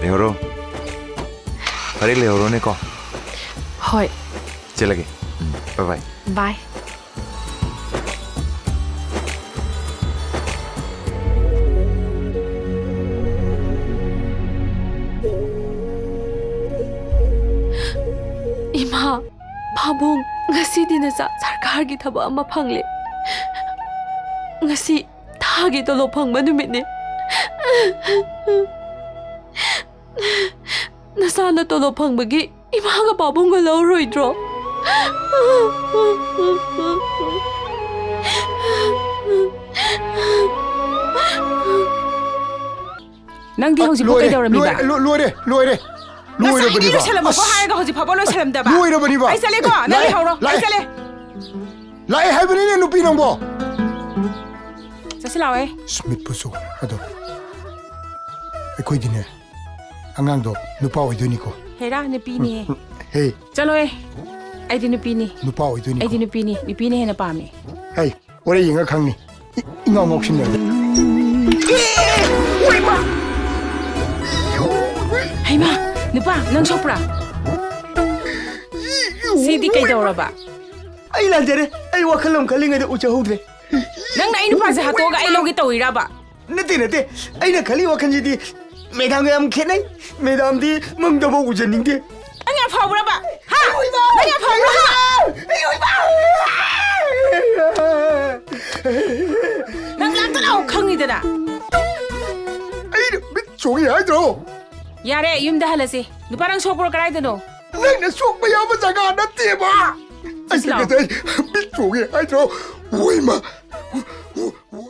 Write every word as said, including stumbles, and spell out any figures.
ꯂꯩꯍꯧꯔꯣ꯫ ꯐꯔꯦ, ꯂꯩꯍꯧꯔꯣꯅꯦꯀꯣ꯫ ꯍꯣꯏ꯫ ꯆꯦꯜꯂꯒꯦ꯫ ꯎꯝ, bye bye꯫ Bye꯫ ꯏꯃꯥ, ꯄꯥꯕꯨꯡ, ꯉꯁꯤꯗꯤ ꯅꯆꯥ ꯁꯔꯀꯥꯔꯒꯤ ꯊꯕꯛ ꯑꯃ ꯐꯪꯂꯦ꯫ ꯉꯁꯤ ꯊꯥꯒꯤ ꯇꯣꯂꯣꯞ ꯐꯪꯕ ꯅꯨꯃꯤꯠꯅꯤ꯫ ꯅꯆꯥꯅ ꯇꯣꯂꯣꯞ ꯐꯪꯕꯒꯤ ꯏꯃꯥꯒ ꯄꯥꯕꯨꯡꯒ ꯂꯧꯔꯣꯏꯗ꯭ꯔꯣ? ꯅꯪꯗꯤ ꯑ, ꯍꯧꯖꯤꯛꯐꯥꯎ ꯂꯣꯏꯔꯦ, ꯀꯩꯗꯧꯔꯝꯃꯤꯕ? ꯂꯣꯏꯔꯦ, ꯂꯣ-, ꯂꯣꯏꯔꯦ, ꯂꯣꯏꯔꯦ꯫ ꯉꯁꯥꯏꯗꯤ ꯂꯣꯏꯔꯕꯅꯤꯕ꯫ ꯂꯣꯏꯁꯜꯂꯝꯃꯣꯀꯣ ꯑꯁ! ꯍꯥꯏꯔꯒ ꯍꯧꯖꯤꯛ ꯐꯥꯎꯕ ꯂꯣꯏꯁꯜꯂꯝꯗꯕ꯫ ꯂꯣꯏꯔꯕꯅꯤꯕ꯫ ꯑꯩ ꯆꯠꯂꯦꯀꯣ, ꯅꯪ ꯂꯥꯛꯑꯦ, ꯂꯩꯍꯧꯔꯣ, ꯑꯩ ꯂꯥꯛꯑꯦ꯫ ꯆꯠꯂꯦ꯫ ꯂꯥꯛꯑꯦ ꯍꯥꯏꯕꯅꯤꯅꯦ, ꯅꯨꯄꯤ ꯅꯪꯕꯣ꯫ ꯆꯠꯁꯤ ꯂꯥꯛꯑꯣꯍꯦ꯫ ꯏꯁ, ꯃꯤꯠꯄꯨꯁꯨ꯫ ꯑꯗꯣ ꯑꯩꯈꯣꯏꯗꯤꯅꯦ, ꯑꯉꯥꯡꯗꯣ ꯅꯨꯄꯥ ꯑꯣꯏꯗꯣꯏꯅꯤꯀꯣ꯫ ꯍꯦꯔꯥ, ꯅꯨꯄꯤꯅꯦ꯫ ꯎꯝ, ꯎꯝ, ꯍꯦ꯫ ꯆꯠꯂꯣꯍꯦ꯫ ꯑꯩꯗꯤ ꯅꯨꯄꯤꯅꯤ꯫ ꯅꯨꯄꯥ ꯑꯣꯏꯗꯣꯏꯅꯤꯀꯣ꯫ ꯑꯩꯗꯤ ꯅꯨꯄꯤꯅꯤ꯫ ꯅꯨꯄꯤꯅ ꯍꯦꯟꯅ ꯄꯥꯝꯃꯦ꯫ ꯍꯩ, ꯍꯣꯔꯦꯟ ꯌꯦꯡꯉ ꯈꯪꯅꯤ꯫ ꯏ-, ꯏꯉꯥꯎ ꯉꯥꯎꯁꯤꯟꯅꯔꯦ꯫ ꯍꯩꯃꯥ, ꯅꯨꯄꯥ, ꯅꯪ ꯁꯣꯛꯄ꯭ꯔꯥ? ꯁꯤꯗꯤ ꯀꯩꯗꯧꯔꯕ? ꯑꯩ ꯂꯥꯟꯖꯔꯦ꯫ ꯑꯩ ꯋꯥꯈꯜ ꯑꯃ ꯈꯜꯂꯤꯉꯩꯗ ꯎꯖꯍꯧꯗ꯭ꯔꯦ꯫ ꯅꯪꯅ ꯑꯩ ꯅꯨꯄꯥꯁꯦ ꯍꯥꯠꯇꯣꯛꯑꯒ ꯑꯩ ꯂꯧꯒꯦ ꯇꯧꯔꯤꯔꯕ? ꯅꯠꯇꯦ, ꯅꯠꯇꯦ꯫ ꯑꯩꯅ ꯈꯜꯂꯤ ꯋꯥꯈꯜꯁꯤꯗꯤ ꯃꯦꯗꯥꯝꯒ ꯌꯥꯝ ꯈꯦꯠꯅꯩ꯫ ꯃꯦꯗꯥꯝꯗꯤ ꯃꯪꯗꯐꯥꯎ ꯎꯖꯅꯤꯡꯗꯦ꯫ ꯅꯪ ꯌꯥꯝ ꯐꯥꯎꯕ꯭ꯔꯕ? ꯍꯥ? ꯑꯩ ꯑꯣꯏꯕ! ꯅꯪ ꯌꯥꯝ ꯐꯥꯎꯕ꯭ꯔꯕ? ꯑꯩ ꯑꯣꯏꯕ! ꯅꯪ ꯂꯥꯛꯇ ꯂꯥꯛꯑꯣ ꯈꯪꯉꯤꯗꯅ꯫ ꯑꯩꯅ ꯃꯤꯠ ꯆꯣꯡꯉꯦ ꯍꯥꯏꯗ꯭ꯔꯣ? ꯌꯥꯔꯦ, ꯌꯨꯝꯗ ꯍꯜꯂꯁꯤ꯫ ꯅꯨꯄꯥ, ꯅꯪ ꯁꯣꯛꯄ꯭ꯔꯣ? ꯀꯗꯥꯏꯗꯅꯣ? ꯅꯪꯅ ꯁꯣꯛꯄ ꯌꯥꯕ ꯖꯒꯥ ꯅꯠꯇꯦꯕ! ꯆꯠꯁꯤ ꯂꯥꯛꯑꯣ꯫ ꯑꯩ ꯉꯁꯥꯏ ꯃꯤꯠ ꯆꯣꯡꯉꯦ ꯍꯥꯏꯗ꯭ꯔꯣ? ꯍꯣꯏꯃ!